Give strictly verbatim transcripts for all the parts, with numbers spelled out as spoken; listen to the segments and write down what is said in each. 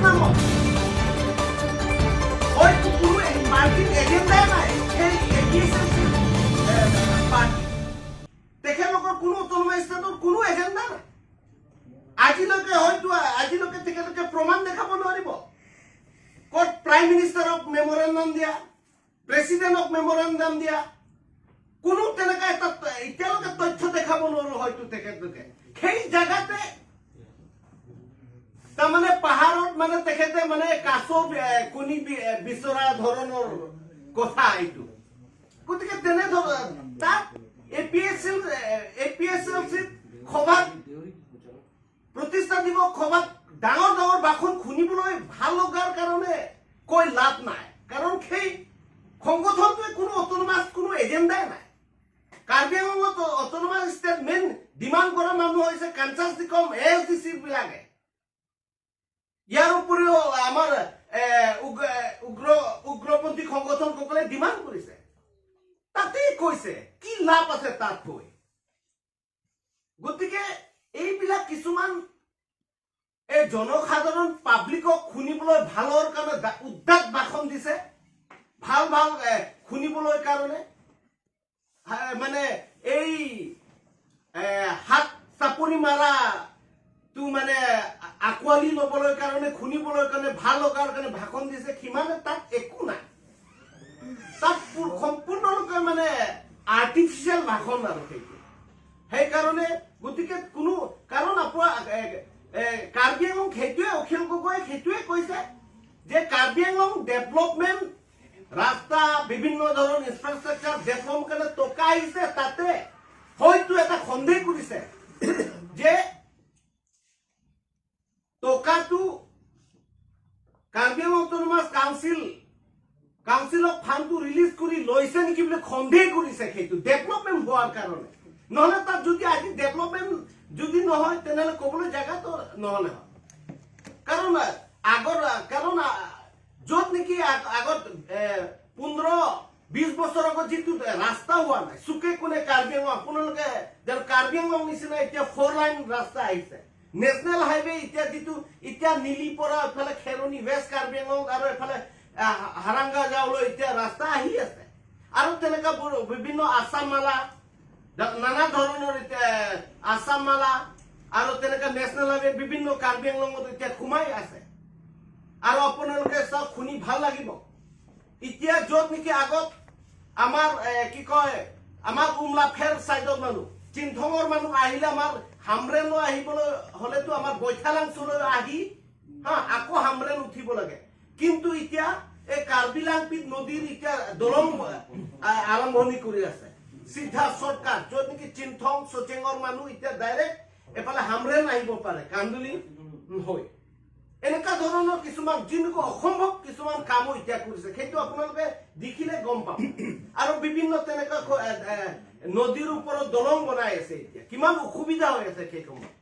নামত হয়তো কোনো পাৰ্টিৰ এজেণ্ডাই নাই, সেই এ পি এছ এল চি পাৰ্টি। তেখেতলোকৰ কোনো অট'নমাছ ষ্টেটৰ কোনো এজেণ্ডা নাই। আজিলৈকে হয়তো, আজিলৈকে তেখেতলোকে প্ৰমাণ দেখাব নোৱাৰিব। ক'ত প্ৰাইম মিনিষ্টাৰক মেমৰেণ্ডাম দিয়া, প্ৰেচিডেণ্টক মেমৰেণ্ডাম দিয়া, কোনো তেনেকা এটা ত-, এতিয়ালৈকে তথ্য দেখাব নোৱাৰো হয়তো তেখেতলোকে। সেই জাগাতে তাৰমানে পাহাৰত মানে তেখেতে মানে কাছ বি-, এ, কণী বি-, এ, বিচৰা ধৰণৰ কথা এইটো। গতিকে তেনে ধৰ-, তাত A P S L, A P S এল চিত সভাত, প্ৰতিষ্ঠা দিৱস সভাত ডাঙৰ ডাঙৰ ভাষণ শুনিবলৈ ভাল লগাৰ কাৰণে কৈ লাভ নাই, কাৰণ সেই সংগঠনটোৱে কোনো অট'নমাছ, কোনো এজেণ্ডাই নাই। কাৰ্বি আংলঙত অট'নমাছ ষ্টেট মেইন ডিমাণ্ড কৰা মানুহ হৈছে কাঞ্চাছ ডিকম, এ এছ ডি চি বিলাকে। ইয়াৰ উপৰিও আমাৰ, এ, উগ-, এ, উগ্ৰ, উগ্ৰপন্থী সংগঠনসকলে ডিমাণ্ড কৰিছে। তাতেই কৈছে, কি লাভ আছে তাত কৈ? গতিকে এইবিলাক কিছুমান এই জনসাধাৰণ পাব্লিকক শুনিবলৈ ভালৰ কাৰণে দা-, উদ্দাত ভাষণ দিছে, ভাল ভাল, এ, শুনিবলৈ কাৰণে। হা, মানে এই, এ, হাত চাপৰি মাৰাটো মানে আ-, আঁকোৱালি ল'বলৈ কাৰণে, শুনিবলৈ কাৰণে, ভাল লগাৰ কাৰণে ভাষণ দিছে, সিমানে তাত একো নাই। তাত পু-, সম্পূৰ্ণৰূপে মানে আৰ্টিফিচিয়েল ভাষণ আৰু সেইটো। সেইকাৰণে গতিকে কোনো কাৰণ আপোনাৰ, এ, এ, কাৰ্বি আংলং সেইটোৱে, অখিল গগৈয়ে সেইটোৱে কৈছে যে কাৰ্বি আংলং ডেভেলপমেণ্ট, ৰাস্তা, বিভিন্ন ধৰণৰ ইনফ্ৰাষ্ট্ৰাকচাৰ ডেভেলপমেণ্ট কাৰণে টকা আহিছে, তাতে হয়তো এটা সন্দেহ কৰিছে যে টকাটো কাৰ্বি আংলং অট'নমাছ কাউন্সিল, কাউন্সিলৰ ফাণ্ডটো ৰিলিজ কৰি লৈছে নেকি বুলি সন্দেহ কৰিছে, সেইটো ডেভেলপমেণ্ট হোৱাৰ কাৰণে। নহ'লে তাত যদি আজি ডেভেলপমেণ্ট যদি নহয়, তেনেহ'লে ক'বলৈ জেগাটো নহ'লে হয়। কাৰণ আগৰ, কাৰণ য'ত নেকি আগ-, আগত, এ, পোন্ধৰ বিশ বছৰ আগত যিটো ৰাস্তা হোৱা নাই, চুকে কোণে কাৰ্বি আংলং, আপোনালোকে যেন কাৰ্বি আংলং নিচিনা এতিয়া ফ'ৰ লাইন ৰাস্তা আহিছে। নেশ্যনেল হাইৱে এতিয়া যিটো, এতিয়া নিলি পৰা এফালে খেৰণি, ৱেষ্ট কাৰ্বি আংলং আৰু এফালে, আহ, হাৰাংগা যাবলৈ এতিয়া ৰাস্তা আহি আছে। আৰু তেনেকা বোৰ-, বিভিন্ন আছাম মালা, দা-, নানা ধৰণৰ এতিয়া আছাম মালা আৰু তেনেকা নেশ্যনেল হাইৱে বিভিন্ন কাৰ্বি আংলঙত এতিয়া সোমাই আছে। আৰু আপোনালোকে চাওক, শুনি ভাল লাগিব। এতিয়া য'ত নেকি আগত আমাৰ, এ, কি কয়, আমাৰ উমলাফেৰ চাইডৰ মানুহ, চিনথঙৰ মানুহ আহিলে আমাৰ হামৰেণলৈ আহিবলৈ হ'লেতো আমাৰ বৈঠালাংচুলৈ আহি, হা, আকৌ হামৰেণ উঠিব লাগে। কিন্তু এতিয়া এই কাৰ্বি লাংপিত নদীৰ এতিয়া দলং, আ, আৰম্ভণি কৰি আছে। চিধা চৰ্টকাট, য'ত নেকি চিনথং চচেঙৰ মানুহ এতিয়া ডাইৰেক্ট এফালে হামৰেণ আহিব পাৰে, কান্দুলি হৈ। এনেকুৱা ধৰণৰ কিছুমান, যিনকৈ অসম্ভৱ কিছুমান কামো এতিয়া কৰিছে, সেইটো আপোনালোকে দেখিলে গম পাব। আৰু বিভিন্ন তেনেকুৱা ক-, এ, এ, নদীৰ ওপৰত দলং বনাই আছে এতিয়া, কিমান অসুবিধা হৈ আছে সেই সময়ত।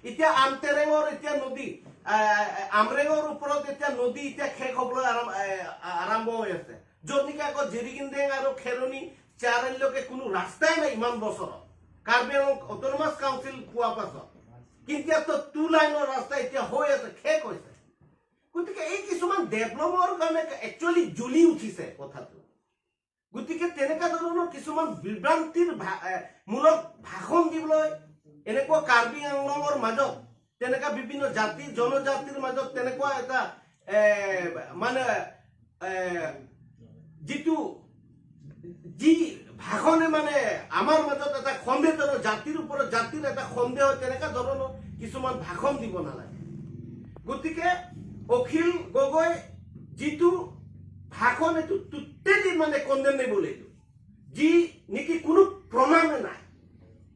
এতিয়া আমটেৰেঙৰ এতিয়া নদী, আহ, আমৰেঙৰ ওপৰত এতিয়া নদী এতিয়া শেষ হ'বলৈ আৰম্ভ, আহ, আৰম্ভ হৈ আছে। য'ত নেকি আকৌ জিৰিগিনডেং আৰু খেৰণি চাৰিআলিলৈকে কোনো ৰাস্তাই নাই ইমান বছৰত, কাৰ্বি আংলং অট'নমাছ কাউন্সিল পোৱা পাছত। কিন্তু ইয়াততো টু লাইনৰ ৰাস্তা এতিয়া হৈ আছে, শেষ হৈছে। গতিকে এই কিছুমান ডেভেলপৰ কাৰণে একচুৱেলি জ্বলি উঠিছে কথাটো। গতিকে তেনেকুৱা ধৰণৰ কিছুমান বিভ্ৰান্তিৰ ভা-, এ, মূলক ভাষণ দিবলৈ এনেকুৱা কাৰ্বি আংলঙৰ মাজত, তেনেকুৱা বিভিন্ন জাতি জনজাতিৰ মাজত তেনেকুৱা এটা, এ, মানে, এ, যিটো, যি ভাষণে মানে আমাৰ মাজত এটা সন্দেহ, জাতিৰ ওপৰত জাতিৰ এটা সন্দেহ, তেনেকুৱা ধৰণৰ কিছুমান ভাষণ দিব নালাগে। গতিকে অখিল গগৈ যিটো ভাষণ, এইটো টোটেলি মানে কণ্ডেমনেবল। এইটো যি নেকি কোনো প্ৰমাণে নাই,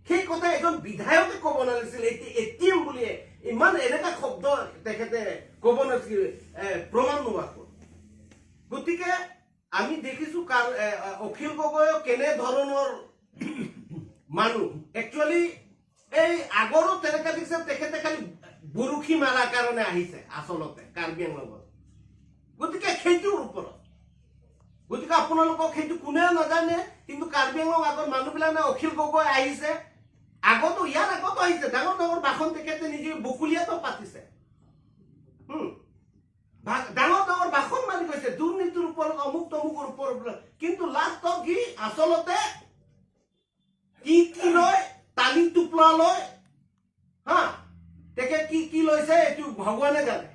সেই কথা এজন বিধায়কে ক'ব নালাগিছিল। এটি এ টি এম বুলিয়ে ইমান এনেকা শব্দ তেখেতে ক'ব নালাগিছিল, এ, প্ৰমাণ নোহোৱাকৈ। গতিকে আমি দেখিছো কাৰ-, এ, এ, অখিল গগৈ কেনে ধৰণৰ মানুহ। একচুৱেলি এই আগৰো তেনেকা দেখিছে, তেখেতে খালি বৰশী মাৰাৰ কাৰণে আহিছে আচলতে কাৰ্বি আংলঙত। গতিকে সেইটোৰ ওপৰত, গতিকে আপোনালোকক সেইটো কোনেও নাজানে, কিন্তু কাৰ্বি আংলং আগৰ মানুহবিলাক নে অখিল গগৈ আহিছে, আগতো, ইয়াৰ আগতো আহিছে, ডাঙৰ ডাঙৰ ভাষণ তেখেতে নিজে বকুলীয়াতো পাতিছে। হুম। আচলতে কি কি লয়, তালি টোপোলা লয়, হা, তেখেতে কি কি লৈছে এইটো ভগৱানে জানে,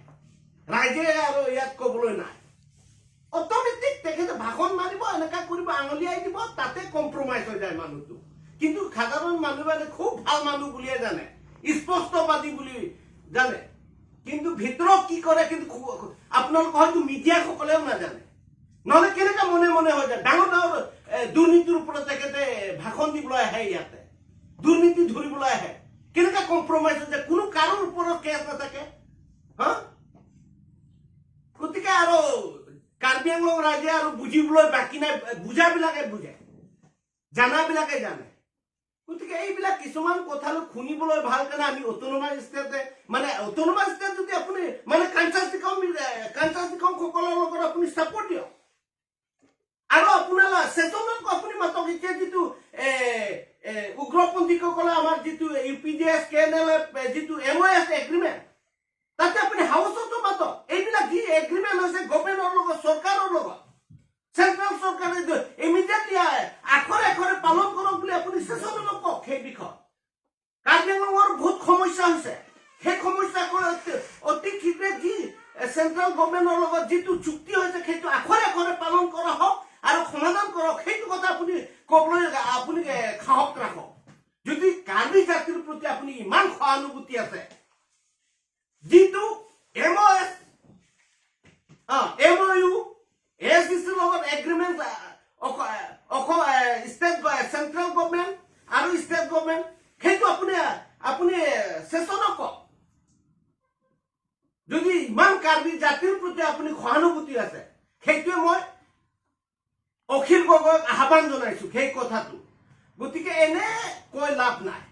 ৰাইজে আৰু ইয়াত ক'বলৈ নাই। অট'মেটিক তেখেতে ভাষণ মাৰিব, এনেকা কৰিব, আঙুলিয়াই দিব, তাতে কম্প্ৰমাইজ হৈ যায় মানুহটো। কিন্তু সাধাৰণ মানুহ মানে খুব ভাল মানুহ বুলিয়ে জানে, স্পষ্টবাদী বুলি জানে, কিন্তু ভিতৰত কি কৰে কিন্তু খু- আপোনালোকে হয়তো মিডিয়াসকলেও নাজানে। নহ'লে কেনেকা মনে মনে হৈ যায় ডাঙৰ ডাঙৰ এ, দুৰ্নীতিৰ ওপৰত তেখেতে ভাষণ দিবলৈ আহে ইয়াতে, দুৰ্নীতি ধৰিবলৈ আহে, কেনেকা কম্প্ৰমাইজ হৈ যায়, কোনো কাৰোৰ ওপৰত কেছ নাথাকে, হা? গতিকে আৰু কাৰ্বি আংলং ৰাইজে আৰু বুজিবলৈ বাকী নাই, বুজাবিলাকে বুজে, জানাবিলাকে জানে। গতিকে এইবিলাক কিছুমান কথালৈ শুনিবলৈ ভাল কাৰণে আমি অট'নমাছ ষ্টেটে, মানে অট'নমাছ ষ্টেট যদি আপুনি মানে কাঞ্চাছ টিকম, এ, কাঞ্চাছ টিকম সকলৰ লগত আপুনি ছাপোৰ্ট দিয়ক। আৰু আপোনাৰ লা- ছেছনক আপুনি মাতক, এতিয়া যিটো এ, এ, উগ্ৰপন্থীসকলে আমাৰ যিটো U P D S, K N L F, এ, যিটো এম অ' এছ এগ্ৰিমেণ্ট, তাতে আপুনি হাউচতো মাতক। এইবিলাক যি এগ্ৰিমেণ্ট হৈছে গভৰ্ণমেণ্টৰ লগত, চৰকাৰৰ লগত, চেণ্ট্ৰেল চৰকাৰে ইমিডিয়েটলি আখৰে আখৰে পালন কৰক বুলি আপুনি ছেছনক কওক সেই বিষয়ে। কাৰ্বি আংলঙৰ বহুত সমস্যা হৈছে, সেই সমস্যাবোৰ অতি- অতি শীঘ্ৰে যি এ, চেণ্ট্ৰেল গভৰ্ণমেণ্টৰ লগত যিটো চুক্তি হৈছে সেইটো আখৰে আখৰে পালন কৰা হওক আৰু সমাধান কৰক, সেইটো কথা আপুনি ক'বলৈ আপুনি এ, সাহস ৰাখক। যদি কাৰ্বি জাতিৰ প্ৰতি আপুনি ইমান সহানুভূতি আছে, যিটো এম অ' এছ, এম অ' ইউ, এ এছ ডি চিৰ লগত এগ্ৰিমেণ্ট, ষ্টেট, চেণ্ট্ৰেল গভৰ্ণমেণ্ট আৰু ষ্টেট গভৰ্ণমেণ্ট, সেইটো আপুনি আপুনি ছেছনক কওক। যদি ইমান কাৰ্বি জাতিৰ প্ৰতি আপুনি সহানুভূতি আছে, সেইটোৱে মই অখিল গগৈক আহ্বান জনাইছো সেই কথাটো। গতিকে এনে কৈ লাভ নাই।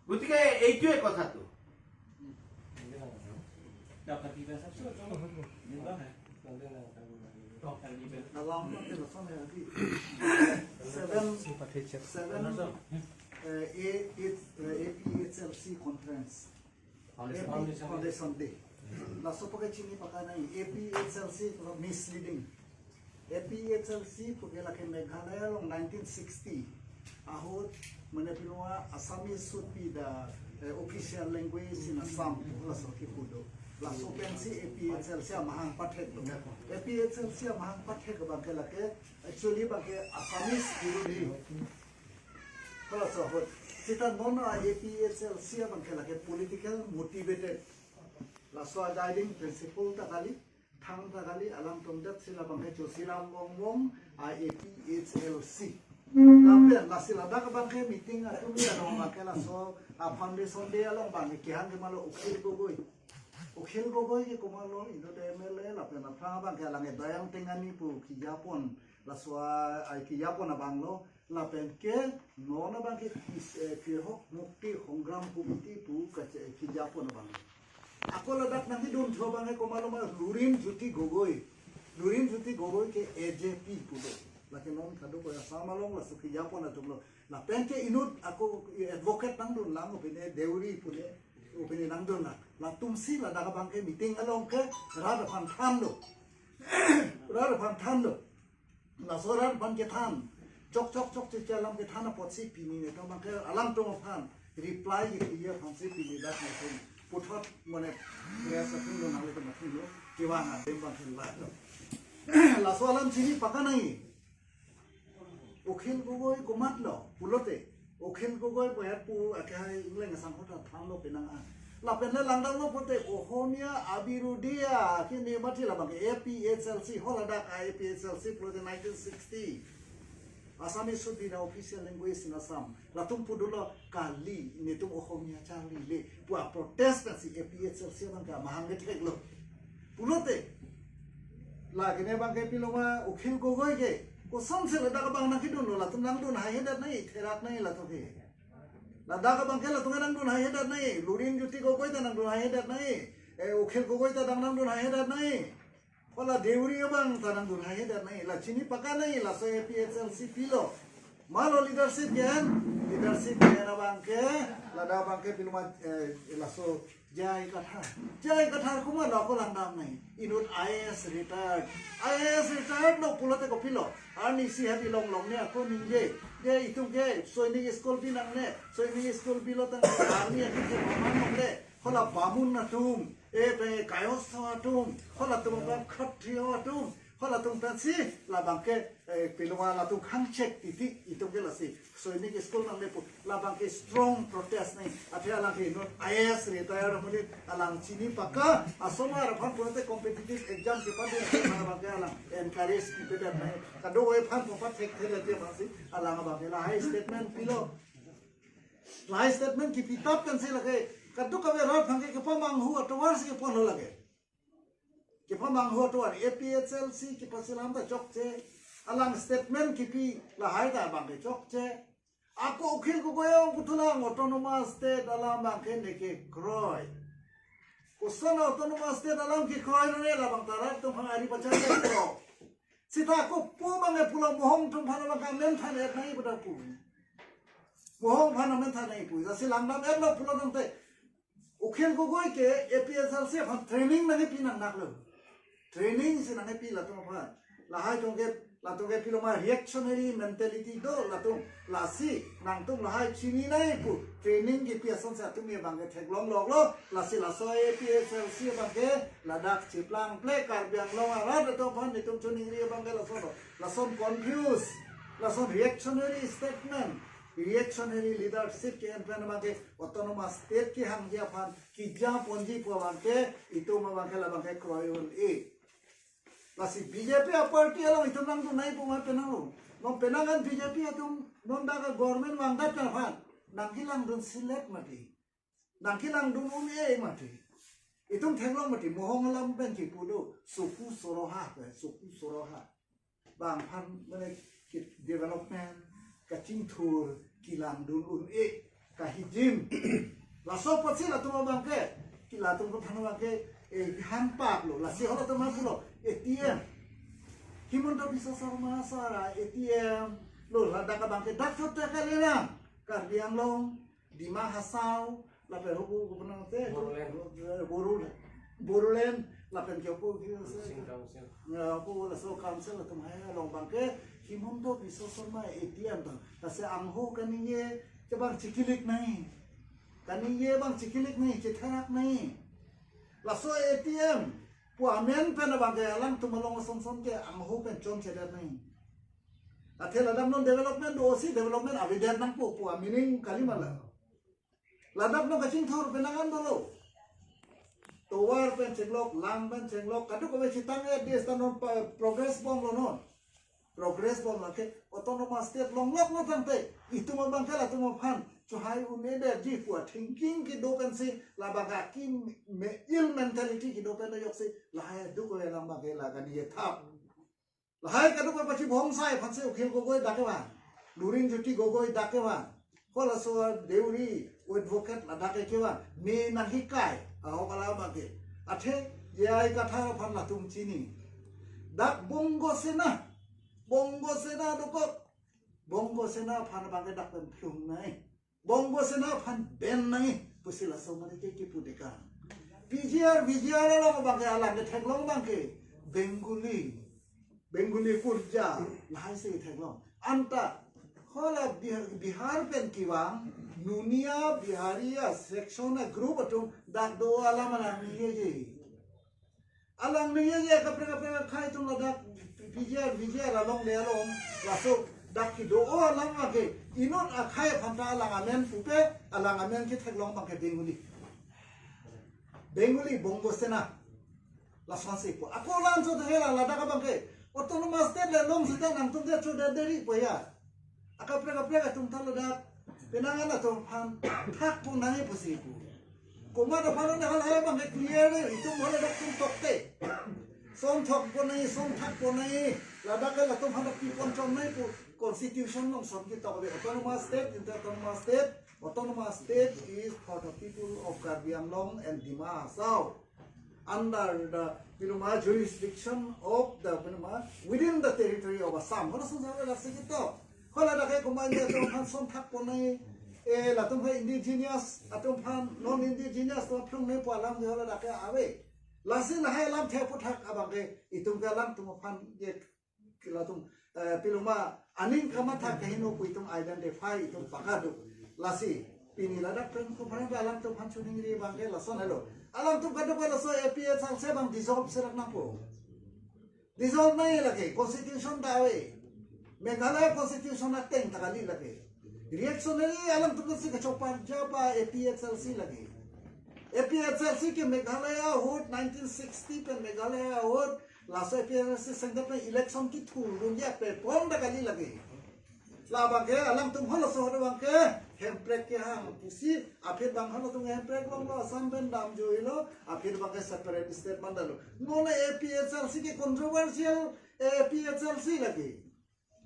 গতিকে এইটোৱে কথাটো। Seven, seven, uh, A H, uh, A P H L C conference. Foundation. A P, Foundation Day. Laso puke chini pakanai A P H L C misleading. A P H L C puke lake Meghalaya along nineteen sixty ahut mane pilonga Assamese should be the, eh, official language in Assam. Laso kipu do. Laso pensi A P H L C amahang pathek lo. A P H L C amahang pathek abangke lake actually abangke Assamese guru di. Kalau sohot, sita non A P H L C abangke lake political motivated. Laso a guiding principle ta kali, thang ta kali, alam tongdet sila abangke Josiram Longmong, A P H L C. Lapen lasi ladak abangke meeting atum ya dong abangke laso a Foundation Day along abangke kehang ke malo Akhil Gogoi. Akhil Gogoi ke komatlo, indo M L A, lapen aphrang abangke alang e Dayang Tengani pu kejapon, laso a, ai kejapon abang lo, lapen ke non abangke kis-, eh, Krihok Mukti Hongram Komiti pu kache-, kejapon abang. Ako ladak nangkedun tho abangke komatlo ma Lurin Jyoti Gogoi. Lurin Jyoti Gogoi ke A J P pulo. Lake non kadokave Assam along laso kejapon atum lo. Lapen ke inut ako advocate nangdun lang, o pine Deuri pune, o pine nangdun lang. Latumsi ladak abangke meeting along ke rat aphan than do. Rat aphan than do. Laso rat aphan kethan. Chok chok chok chok alam kethan apotsi pini netum abangke alam atum aphan reply kepiji aphansi pini dak netum puthot mane press atum lo nangle atum atum lo kevang adim abangke la do. Laso alam chini pakanai. Akhil Gogoi komatlo pulote, Akhil Gogoi pu het pu akhai ingleng asang hota thanlo penang a. Lapen le langdamlo pulote Ohomia abirudhia kini mathi labang A P H L C, holadak A P H L C pulote nineteen sixty. Assamese should be the official language in Assam. Latum pudunlo kali, netum Ohomia charlile pu a protest pensi A P H L C abangke amahang kethek lo. Pulote, lake ne abangke pilonga Akhil Gogoi ke, kosonsi ladak abang nangkedun lo, latum nangdun haihedet nai, therak nai latum ke. Ladak abangke latum nangdun haihedet nai, Lurin Jyoti Gogoi ta nangdun haihedet nai, eh, Akhil Gogoi ta dang nangdun haihedet nai. Hala Deuri abang ta nangdun haihedet nai, la chini pakanai, laso A P H L C pilo. Malo leadership gen, leadership gen abangke, ladak abangke pilonga, eh, laso J I Kathar. J I Kathar komat lo ako langdam nangji. Inut I A S retired. I A S retired lo pulote kopilo? Arnisi hadi longlong ne ako ningje. Je itum ke Sainik School pi nangne. Sainik School pilo tangte army atum ke paman nangne. Hala bamun atum, e pe kayos atum, halatum ke khatri atum, halatum pensi labang ke, eh, piloma latum khangchek titi itum ke lasi Sainik School nangne pu labang ke strong protest nangji. Athe alang ke inut I A S retired amonit alang chini paka asomar aphan pulote competitive exam kepado labang ke alang encourage kipedet nangji. Kadokave aphan pupat thek thek aja masi alang abang ke lahai statement pilo. Lahai statement kipi tap pensi lake kadokave rat aphan ke kepamanghu atovar si keponlo lake. Kepamanghu atovar A P H L C kepasilam ta chokche. Alang statement kipi lahai ta abang ke chokche. Ako Akhil Gogoi ong kuthulang autonomous state alam abang ke nekekroi. Koson autonomous state alam kekroi none labang ta rat atum aphan ari pachan kekroi. Seta ako pu abang ke pulo Mohong atum aphan abang ke amen than-et nangji pu ta pu. Mohong aphan amen than nangji pu. Lasi langdam-et lo pulo tangte Akhil Gogoi ke A P H L C aphan training nangkepi nangnak lo. Training si nangkepi latum aphan. Lahai atum ke, latum ke piloma reactionary mentality do latum. Lasi nangtum lahai chini nangji pu training kipi asonsi atum abang ke theklong lok lo. Lasi laso A P H L C abang ke ladak chiplang ple Karbi Anglong arat atum aphan netum choningri abang ke laso lo. Lason confuse, lason reactionary statement, reactionary leadership ke-en pen abang ke autonomous state kehangji aphan keja ponji pu abang ke itum abang ke labang ke kroi un-e. Lasi B J P a-party along itum langdun nangji pu ma penang lo. Non penang an B J P atum non dak a-government vangdet aphan nangkelangdun silet mati. Nangkelangdun un-e mati. Itum theklong mati Mohong alam pen kipu do. Soku soroha, eh, soku soroha. Bang aphan mane ke development kachingthur kelangdun un-e kahijim. Laso apotsi latum abang ke, ke latum aphan abang ke, eh, hanpak lo. Lasi halatum aphan pulo A T M. Himanta Biswa Sarma sar a-A T M lo, ladak abang ke dak thot ta kalilang. Karbi Anglong, Dima Hasao, lapen hopu kopi nangte, Bodoland. Bodoland. Bodoland, lapen ke hopu ke Housing Council. Ya, hopu laso council latum hai along abang ke Himanta Biswa Sarma A T M tang. Lasi angho kaningje ke abang chikilik nangji. Kaningje abang chikilik nangji, chitherak nangji. Laso A T M pu amen pen abang ke alangtum along ason son ke angho pen chonchedet nangji. Athe ladak non development do-osi development avedet nangpo pu a-meaning kali ma la. Ladak non kachingthur penang an dolo. Tovar pen chenglok, lang pen chenglok, kadokave chetang-et, dia ta non pa-, progress bomlo non. Progress bomlo ke autonomous state longlok lo tangte itum abang ke latum aphan chohai un-edetji pu a-thinking kedo pensi labang ke ki me ill mentality kedo pen ajoksi lahai dokave alam abang ke la kaningje thap. Lahai kadokave pachibhongsai aphansi Akhil Gogoi dak kevang. Lurinjyoti Gogoi dak kevang. Halaso Deuri advocate ladak kevang. Ne nangkikai. Ahok alam abang ke. Athe J I Kathar aphan latum chini. Dak Bongo Sena. Bongo Sena dokok. Bongo Sena aphan abang ke dak pen phlung nangji. Bongo Sena aphan ban nangji pusi laso mari ke kipu dekang. P G R, V G R along abang ke alang ke theklong abang ke Bengali, Bengali kurja lahai si theklong. Anta hala Bihar, Bihar pen kevang Nunia Bihari a-section a-group atum dak do alam alang ningjeje. Alang ningjeje kaprek kaprek akhei atum ladak P G R, V G R along le along laso dak kedo-o alam abang ke inut akhei aphan ta alang amen pupe, alang amen ketheklong abang ke Bengali. Bengali, Bongo Sena. Lasonsi pu. Ako alam so hela ladak abang ke autonomous state le long seta nangtum de chodet deri pu ya. Akaprek kaprek atum ta ladak penang an atum aphan thakpon nangji pusi pu. Komat aphan na halahai abang ke clear nangji, itum hala dak atum tokte. Son thakpon nangji, son thakpon nangji. Ladak ke latum aphan pipon chom nangji pu constitution along son ketok ave. Autonomous state, inter autonomous state. Autonomous state is for the people of Karbi Anglong and Dima Hasao under the, you know, jurisdiction of the, you know, within the territory of Assam. Hala son sa hala si ketok. Hala dak ke komat atum aphan son thakpon nangji. Eh, latum ke indigenous atum aphan non indigenous atum aphan ne pu alam ke hala dak ke ave. Lasi lahai alamthe aputhak abang ke itum ke alangtum aphan ke latum, eh, piloma aning kamatha kaheno pu itum identify itum pakaduk. Lasi pini ladak press conference alangtum aphan choningri abang ke lason helo. Alangtum kaduk ke laso A P H L C abang dissolve serak nangpo. Dissolve nangji lake, constitution ta ave. Meghalaya constitution ateng ta kali lake. Reactionary alangtum si kachopar japa A P H L C lake. A P H L C ke Meghalaya ahut nineteen sixty pen Meghalaya ahut laso A P H L C sengkep pen election kethurdunji apepong ta kali lake. Labang ke alangtum halaso abang ke Hemprek kehang pusi, aphi abang halatum Hemprek longlo, Assam pen damjuilo, aphi abang ke separate state mandalo. Non A P H L C ke controversial A P H L C lake.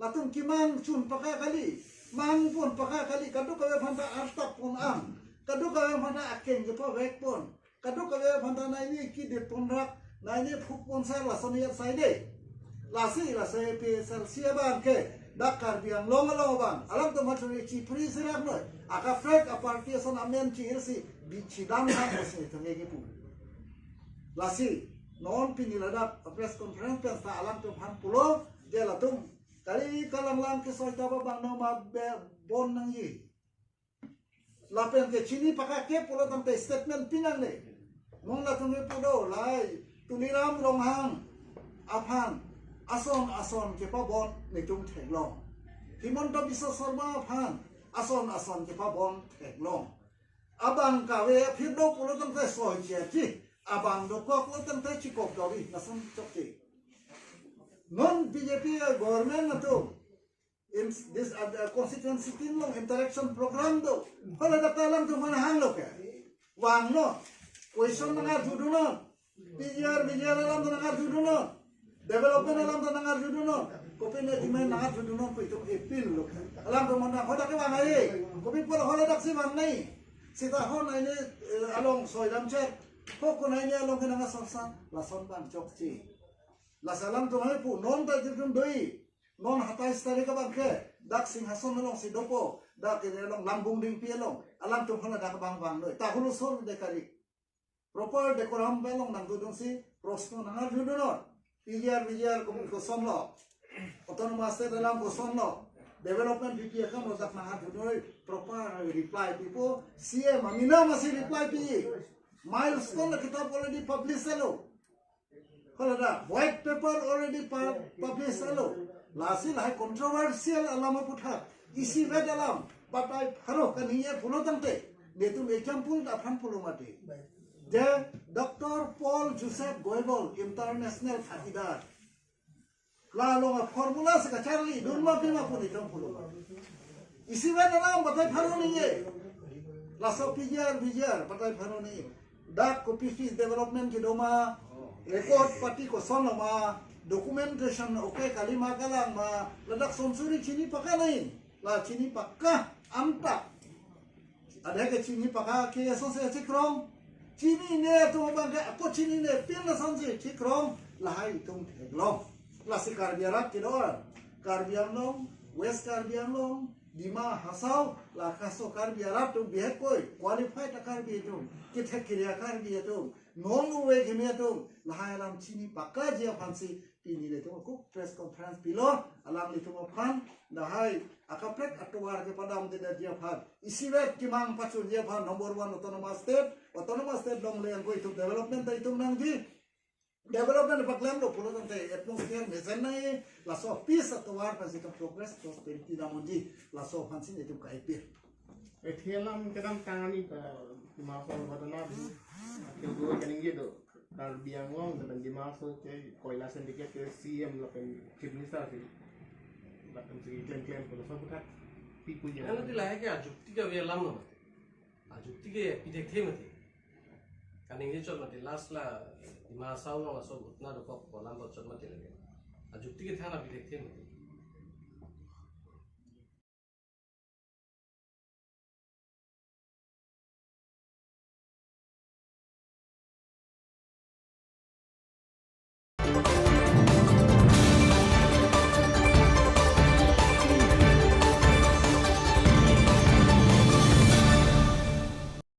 Latum kemang chun paka kali, mangpon paka kali, kadokave aphanta artap pon am, kadokave aphanta akeng kepavek pon, kadokave aphanta naini kidit pon rak, naini phuk pon sar lason iyat sai de. Lasi laso A P H L C abang ke dak Karbi Anglong along abang alangtum aphan choningri chipri serak noi, akaprek aparty ason amen chihirsi bichidam dam pusi itum ke kipu. Lasi non pini ladak press conference pen ta alangtum aphan pulo, je latum kali kalanglang kesoi ta abang no ma be bon nangji. Lapen ke chini paka ke pulo tangte statement pi nangne. Mong latum ke pu do lahai Tuliram Ronghang aphan ason ason kepabon netum theklong. Himanta Biswa Sarma aphan ason ason kepabon theklong. Abang kave aphi do pulo tangte soi chiji. Abang dokok lo tangte chikok kave lason chokche. Non B J P government atum in this, uh, constituency tin along interaction program do. Hala dak alangtum aphan hanglo ke. Vangnon. Question nangarjudunon. P G R, V G R alam nangarjudunon. Development alam nangarjudunon. Kopine demand nangarjudunon pu itum appeal lo. Alangtum aphan hala dak ke vang ai. Kopi apot hala dak si vang nai. Seta ho naini, eh, along soi dam chek. Ho konai ni along ke nangasorsa. Lason abang chokche. Lasi alangtum aphan pu non ta itum doi. Non hatai sitari abang ke, dak Singhason alongsi dopo, dak ini along Lambung Dingpi along, alangtum hala dak abang vang noi. Ta hulusur de kali. Proper decorum along nangdodunsi, proshno nangarjudunon. P G R, V G R kopi kosonlo. Autonomous State alam kosonlo. Development P P akam lo dak nangarjudunoi. Proper reply pipo. C M amena masi reply pi. Milestone akitap already publish lo. Hala dak, white paper already pu-, publish lo. Lasi lahai controversial alam aputhak. Isivet alam, batai pharo kaningje pulo tangte. Netum example ta aphan pulo mati. Je Doctor Paul Joseph Goebel, international thakidar. La along a formula si kacharlidun ma pima pu netum pulo. Isivet alam batai pharo ningje. Laso P G R, V G R batai pharo ningje. Dak kopisi development kedo ma, record pati koson lo ma, documentation okay kali ma kalang ma, ladak son suri chini paka nai. La chini paka anta. Ada ke chini paka ke so se chikrong. Chinine atum abang ke ako chinine pin lasonsi chikrong lahai itum theklong. Lasi Karbi arat kedo-an. Karbi Anglong, West Karbi Anglong, Dima Hasao, la kaso Karbi arat atum bihek koi, qualified a Karbi atum, kethek kere a Karbi atum, non uve keme atum, lahai alam chini pakaji aphansi, pini netum ako press conference pilo, alanglitum aphan, lahai akaprek atovar kepadamdedetji aphan. Isivet kemang pachunji aphan, number one autonomous state, autonomous state longle angko itum development ta itum nangji. Development paklemlo pulo tangte atmosphere mesenai, laso peace atovar aphansi itum progress prosperity damji, laso aphansi netum ka-appeal. Ethi alam kedamtang ani, eh, Dima Hasao ghotona di, akhil guru kaningje do. Karbi Anglong lapen Dima Hasao ke koila syndicate ke C M lapen Chief Minister si, lapen si klem klem pulo, laso aputhak pi puji. Ano ti lahai ke ajukti kave alam lo mati. Ajukti ke pi thekthe mati. Kaningje chot mati, last la Dima Hasao along laso ghotona dokok pu alam chot mati lake. Ajukti ke thana pi thekthe mati.